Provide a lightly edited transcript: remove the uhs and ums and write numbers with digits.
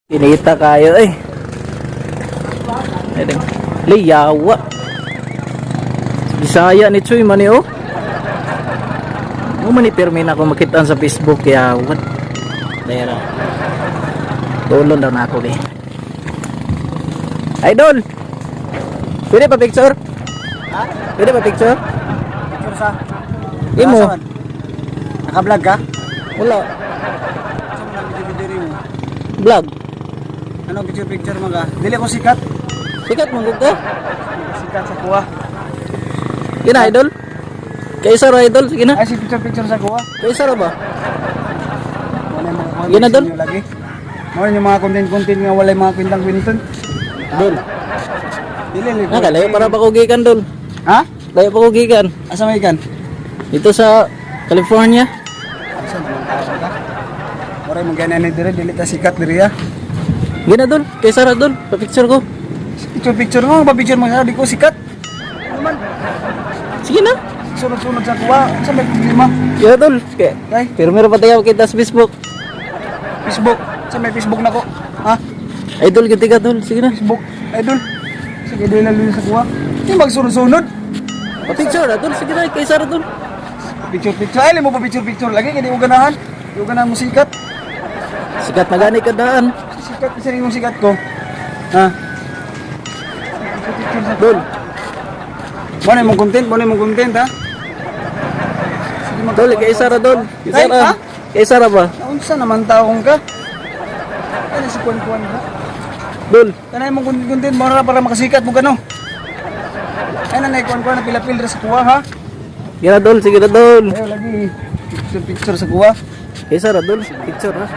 Inita kayo eh. Ayun. Liyawa. Bisaya ni Chuy man ni oh. Mo man ni pirmi na ako makitaan sa Facebook yawa. Dayara. Tulon daw na ako eh. Idol. Pwede pa picture? Ha? Pwede pa picture? Picture sa? Imo. Asa man? Naka-vlog ka? Wala. Sa mga video-video rin mo. Vlog. Ano picture-picture mo ka? Dili ko sikat. Sikat mo ka. Dili ko sikat sa kuha. Sige na, idol. Kaysa ra, idol, sige na. Ay, si picture-picture sa kuha. Kaysa ra ba? Wala yung mga Sige na, Dol. inyo lagi. Mo yung mga content-content nga walay mga kwentang-kwentong. Dol. Dili dili. Nga layo para pa ko gikan, dol. Ha? Layo pa ko gikan. Asa may ikan? Dito sa California. Asa naman tao ka? Oray mo ganan ni dire, dili ta sikat diri ah. Sige na, dol. Kaysa ra, dol. Pa-picture ko. Picture-picture mo, pa-picture mo sa di ko sikat. Ano man? Sige na. Sunod-sunod sa kuha, sa may problema. Sige na, dol. Kaya, Kay pero meron pa tayo kita sa Facebook. Facebook, sa may Facebook nako. Ha? Idol, giti ka, dol. Sige na. Facebook, idol. Sige, dili na sa kuha. Di magsunod-sunod. Pa-picture ra, dol. Sige na, kaysa ra, dol. Picture picture. Ay, mo pa picture picture lagi kay di mo ganahan. Di mo ganahan mo sikat. Sikat na gani ka daan. Sikat isa yung sikat ko. Ha? Picture picture sa Dol. Mo na imong content, mo na imong content ha. Sige, Dol, kaysa ra, dol. Kaysa Ay, ra. ha? Kaysa ra ba? Naunsa naman taong ka? Ano si kuan kuan ka? Dol. Kanay imong content content mo ra para makasikat mo gano. Ay nanay kuan kuan na pila-pil ra sa kuha ha. Sige na, dol. Sige na, dol. Ayo lagi picture picture sa kuha. Kaysa ra, dol. Picture ra.